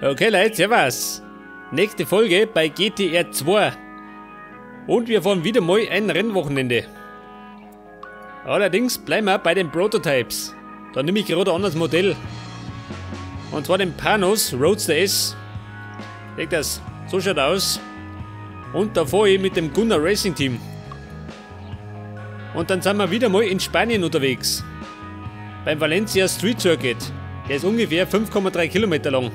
Okay Leute, servus. Nächste Folge bei GTR 2. Und wir fahren wieder mal ein Rennwochenende. Allerdings bleiben wir bei den Prototypes. Da nehme ich gerade ein anderes Modell. Und zwar den Panoz Roadster S. Seht das, so schaut aus. Und da fahre ich mit dem Gunnar Racing Team. Und dann sind wir wieder mal in Spanien unterwegs. Beim Valencia Street Circuit. Der ist ungefähr 5,3 Kilometer lang.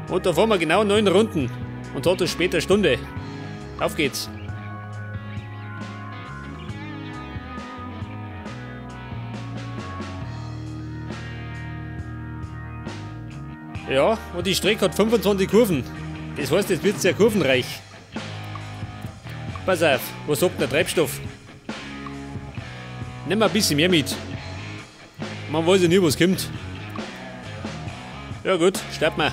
Und da fahren wir genau 9 Runden. Und hat es später Stunde. Auf geht's. Ja, und die Strecke hat 25 Kurven. Das heißt, es wird sehr kurvenreich. Pass auf, was sagt der Treibstoff? Nimm mal ein bisschen mehr mit. Man weiß ja nie, was kommt. Ja gut, starten wir.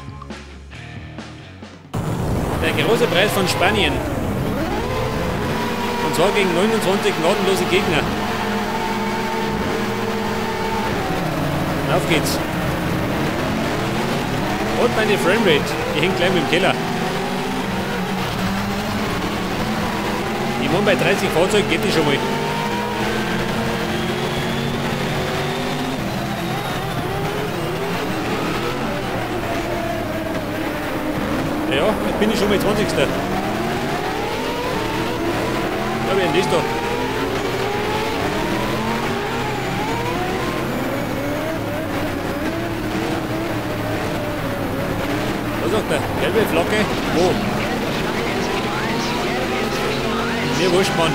Der große Preis von Spanien. Und zwar gegen 29 gnadenlose Gegner. Und auf geht's. Und meine Framerate, die hängt gleich mit dem Keller. Ich meine, bei 30 Fahrzeugen geht die schon mal. Ja, jetzt bin ich schon mal 20. Ja, wer ist das da? Was sagt der? Gelbe Flagge? Wo? Mir wurscht, Mann.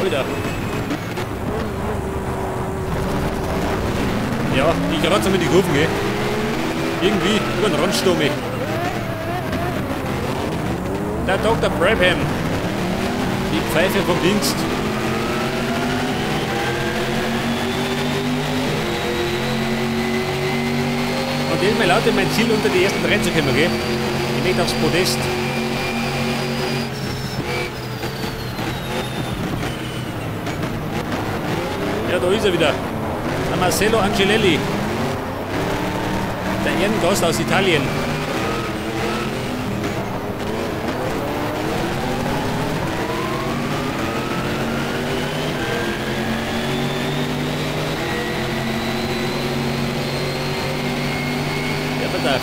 Alter. Ja, ich kratze mit die Kurven, gell? Irgendwie über den Randsturm. Der Dr. Brabham. Die Pfeife vom Dienst. Und diesmal lautet mein Ziel, unter die ersten 3 zu kommen, gell? Ich möchte aufs Podest. Ja, da ist er wieder. Der Marcello Angelelli. Der Ehrengast aus Italien. Ja, pass auf.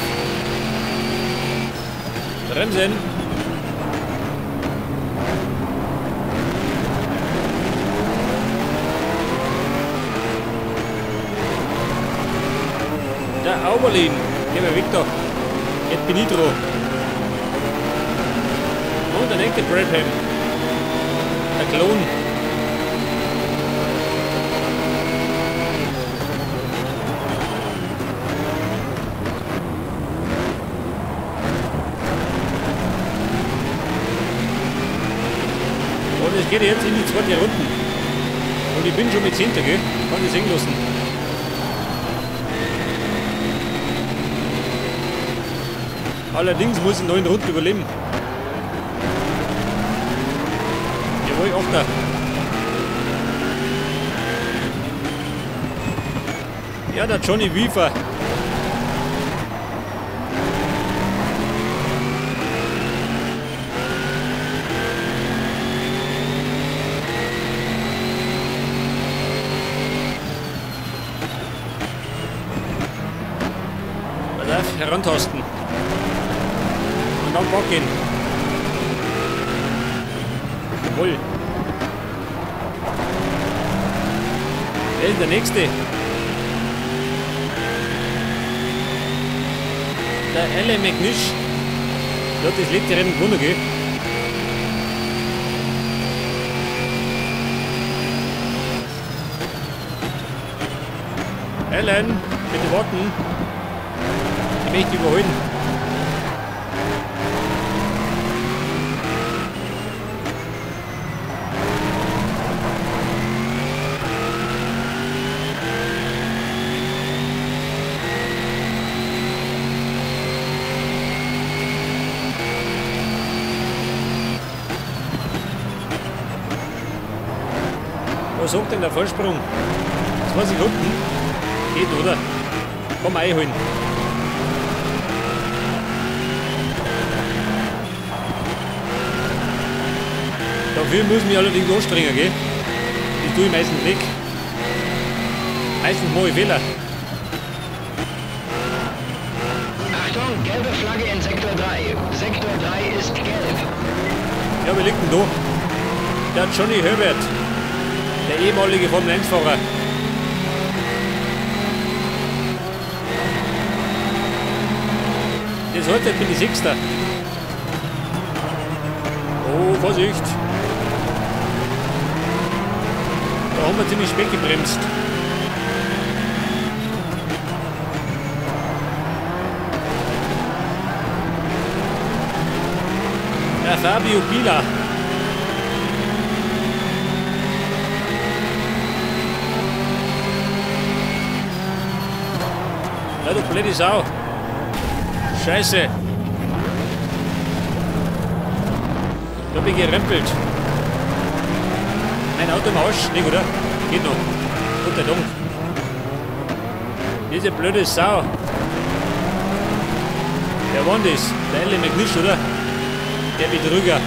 Bremsen. Der Auberlin. Geh mal weg da. Jetzt bin ich dran. Und der nächste Brabham. Der Klon. Und es geht jetzt in die zweite Runde. Und ich bin schon mit 10., gell? Kann ich sehen lassen. Allerdings muss ich 9 Runden überleben. Jawohl, 8. Ja, der Johnny Weaver. Pass auf, herantasten. Und dann Bock gehen. Jawohl. Wer ist der nächste? Der Alan McNish. Der hat das letzte Rennen gewonnen, gell? Alan, bitte warten. Ich möchte überholen. Was sagt denn der Vorsprung? 2 Sekunden? Geht, oder? Komm, einholen. Dafür muss ich mich allerdings anstrengen, gell? Das tue ich meistens nicht. Meistens mache ich Fehler. Achtung, gelbe Flagge in Sektor 3. Sektor 3 ist gelb. Ja, wer liegt denn da? Der Johnny Herbert. Der ehemalige Formel 1-Fahrer. Das heißt, jetzt bin ich Sechster. Oh, Vorsicht. Da haben wir ziemlich spät gebremst. Der Fabio Pila. Ja, du blöde Sau. Scheiße. Da bin ich gerempelt. Mein Auto im Arsch, nicht, oder? Geht noch. Gott sei Dank. Diese blöde Sau. Wer war denn das? Der Ellie McNish, oder? Der Betrüger.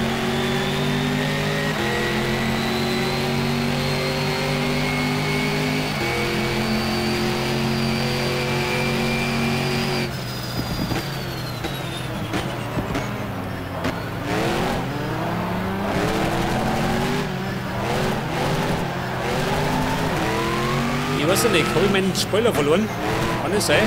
Ich weiß ja nicht, habe ich meinen Spoiler verloren? Kann das sein?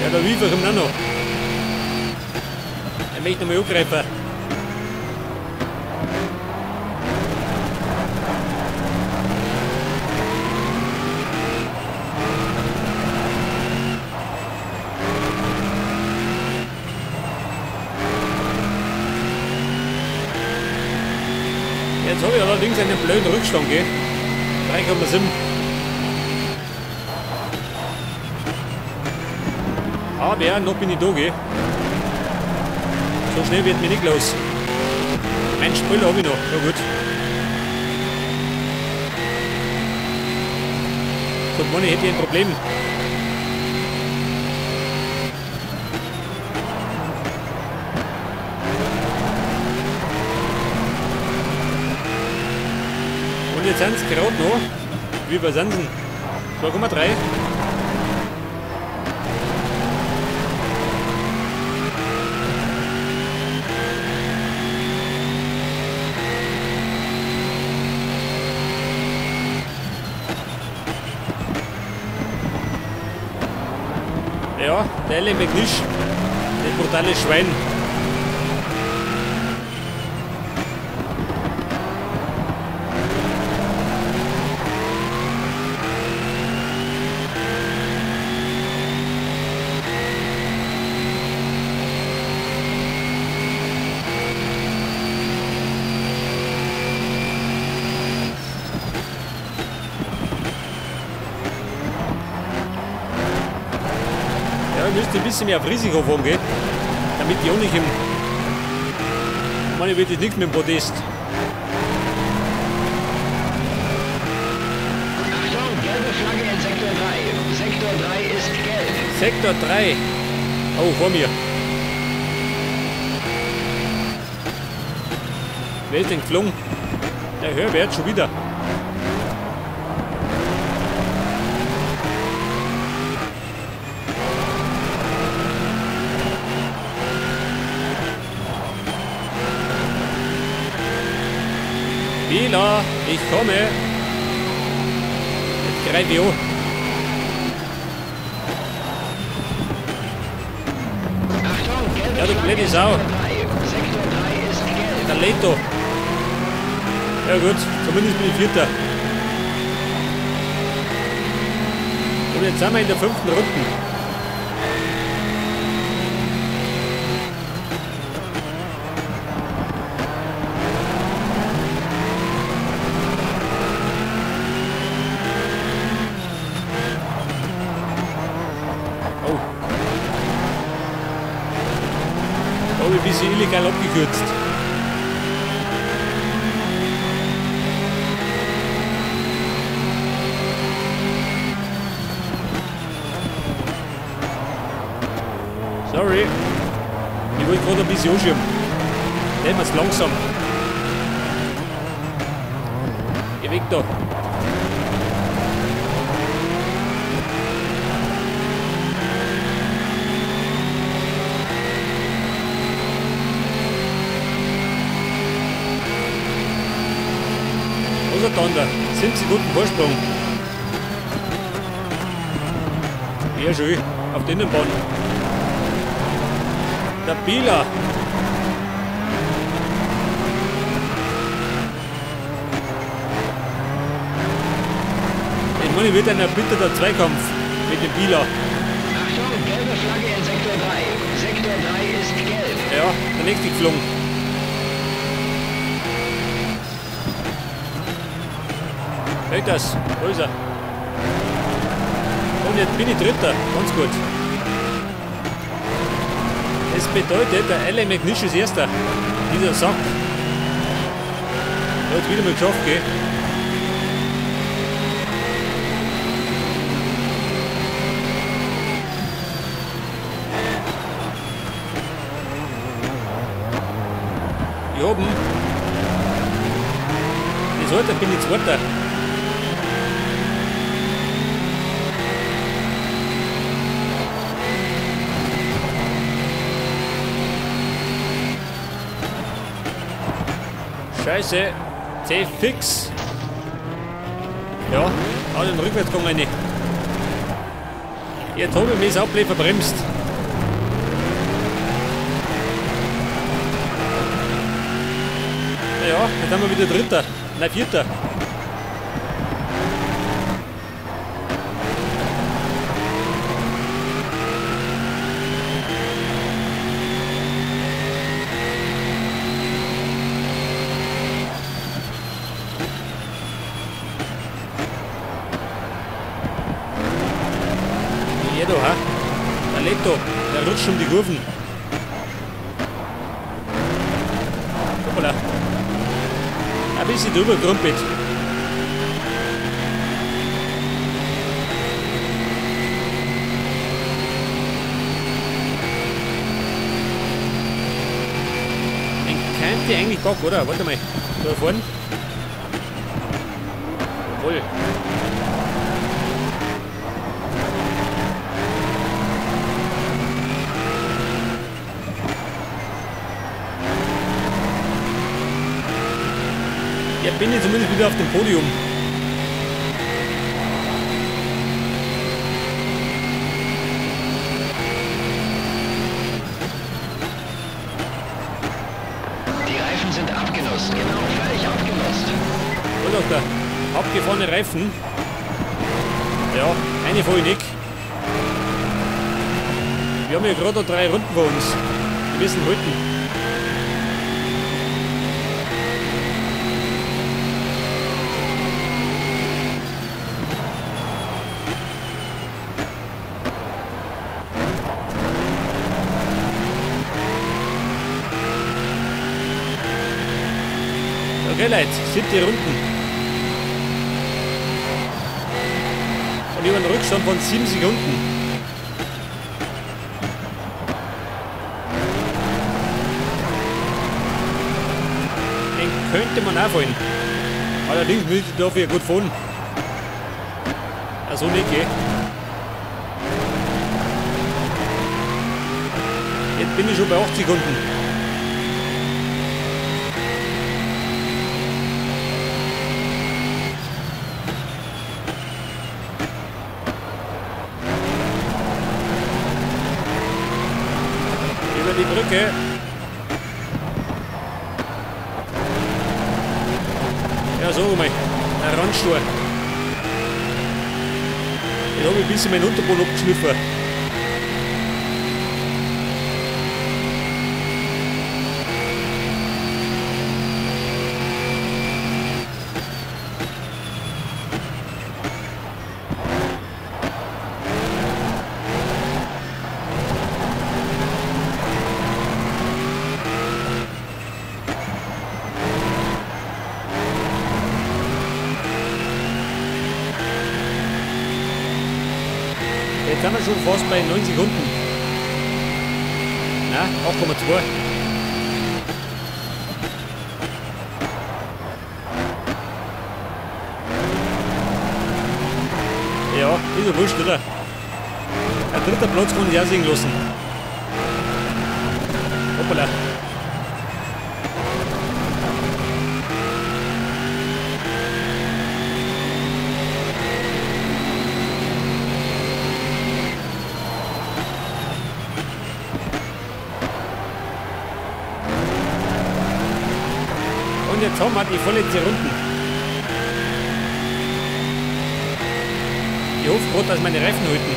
Ja, der Wiefer kommt auch noch. Er möchte nochmal angreifen. Jetzt habe ich allerdings einen blöden Rückstand, gell? 3,7. Aber noch bin ich da, gell? So schnell wird mir nicht los. Mein Spoiler habe ich noch. Ja gut. So, Mann, ich hätte ein Problem. Und jetzt sind es gerade noch. Wie bei Sansen. 2,3. Ja, der Ellie McNish, das brutale Schwein. Ich müsste ein bisschen mehr auf Risiko fahren, gell? Damit ich auch nicht im... Ich meine, ich will nichts mit dem Podest. Achtung, gelbe Flagge in Sektor 3. Sektor 3 ist gelb. Sektor 3. Oh, vor mir. Wer ist denn geflogen? Der Herbert schon wieder. Pila, ich komme. Jetzt greife ich an. Achtung, gelbe ja, du blöde Sau. Sektor 3 ist gelb. Der Leto. Ja gut, zumindest bin ich Vierter. Und jetzt sind wir in der 5. Runde. Oh. bisschen illegal abgekürzt. Sorry. Ich wollte gerade ein bisschen anschieben. Nehmen wir es langsam. Geh weg da. Was hat der andere? 7 Sekunden Vorsprung. Ja, schön. Auf der Innenbahn. Der Bieler. Ich meine, wird ein erbitterter Zweikampf mit dem Bieler. Achtung, gelbe Flagge in Sektor 3. Sektor 3 ist gelb. Ja, der nächste geflogen. Hört das? Wo ist er? Und jetzt bin ich Dritter. Ganz gut. Das bedeutet, der Alan McNish ist Erster. Dieser Sack. Der hat es wieder mal geschafft, gell? Ich hab ihn. Das heute bin ich Zweiter. Scheiße, C fix. Ja, auch den Rückwärtsgang rein. Jetzt habe ich mich auch blöd verbremst. Ja, jetzt haben wir wieder Dritter. Nein, Vierter. Der Leto, der rutscht um die Kurven. Hoppala. Ein bisschen drüber gerumpelt. Den könnte eigentlich Bock, oder? Warte mal. Da vorne. Jawohl. Ja, bin ich zumindest wieder auf dem Podium. Die Reifen sind abgenutzt, genau, völlig abgenutzt. Und auch der abgefahrene Reifen. Ja, eine voll nicht. Wir haben ja gerade noch 3 Runden vor uns. Wir müssen halten. Okay, Leute, 7. Runden. Und ich habe einen Rückstand von 7 Sekunden. Den könnte man auch fallen. Allerdings will ich dafür gut fahren. Also nicht, gell? Jetzt bin ich schon bei 8 Sekunden. Über die Brücke. Ja, so mal. Ein Randstuhl. Jetzt habe ich ein bisschen meinen Unterboden abgeschliffen. Jetzt sind wir schon fast bei 9 Sekunden. Na, 8,2. Ja, ist ja wurscht, oder? Ein dritter Platz kann ich auch sehen lassen. Hoppala. Und jetzt haben wir die vorletzte Runden. Ich hoffe gerade, dass meine Reifen halten.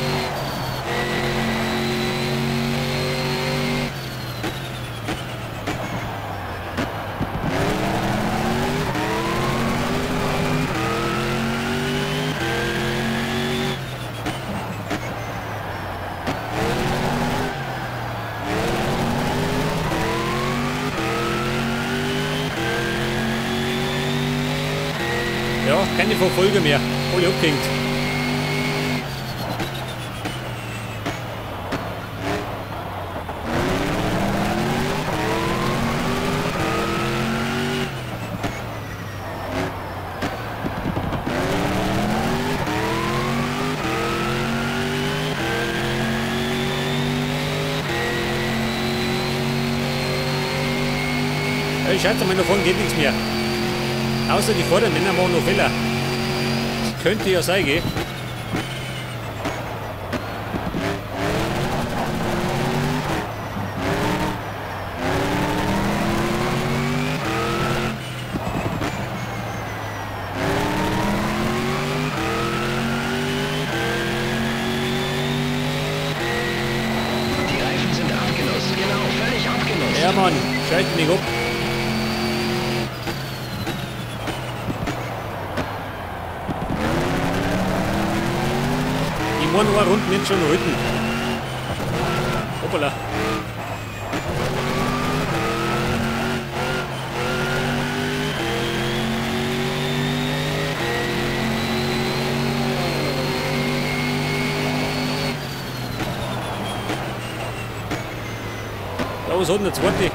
Ja, keine Verfolger mehr. Alle abgehängt. Ich schätze mal, davon geht nichts mehr. Außer die vorderen Männer machen noch Fehler. Das könnte ja sein, gell? Die Reifen sind abgenutzt. Genau, völlig abgenutzt. Ja, Mann, schalt mich ab. Eine Runde nicht schon halten. Hoppala. Da, was hat denn der zweite?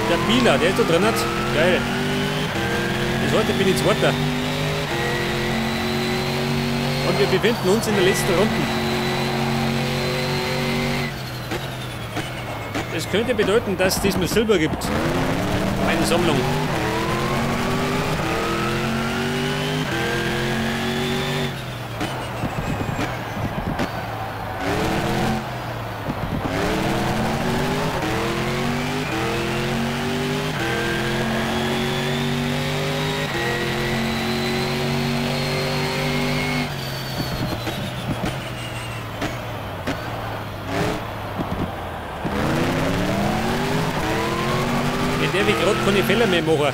Der Bieler, der ist da drin. Geil. Das heute bin ich Zweiter. Und wir befinden uns in der letzten Runde. Das könnte bedeuten, dass es diesmal Silber gibt. Meine Sammlung. Der wie gerade keine Fehler mehr machen.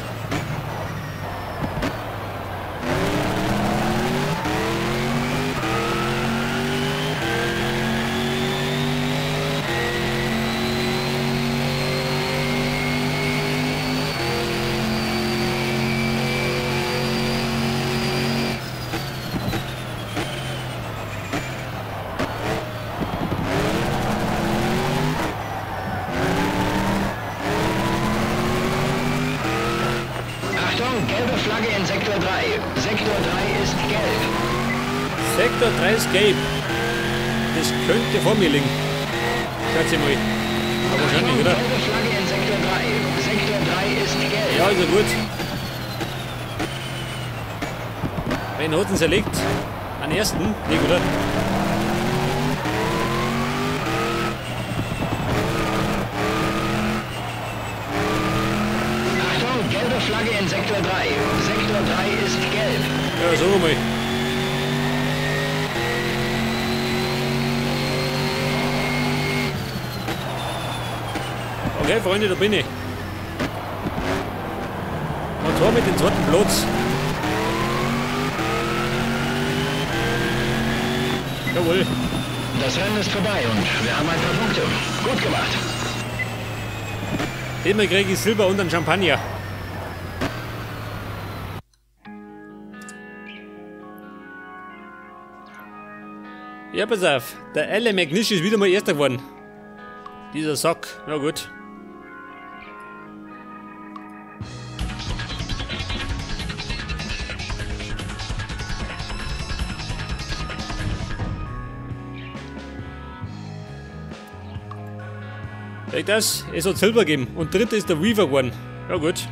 Gelbe Flagge in Sektor 3. Sektor 3 ist gelb. Sektor 3 ist gelb. Das könnte vor mir liegen. Schaut mal. Aber wahrscheinlich, oder? Gelbe Flagge in Sektor 3. Sektor 3 ist gelb. Ja, ist ja gut. Wen hat denn erlegt? An ersten? Nicht, oder? Gelbe Flagge in Sektor 3. Sektor 3 ist gelb. Ja, so mal. Okay, Freunde, da bin ich. Und zwar mit dem zweiten Platz. Jawohl. Das Rennen ist vorbei und wir haben ein paar Punkte. Gut gemacht. Diesmal kriege ich Silber und einen Champagner. Ja, pass auf. Der Alan McNish ist wieder mal Erster geworden. Dieser Sack. Na gut. Das, es hat Silber gegeben. Und dritter ist der Weaver geworden. Ja gut.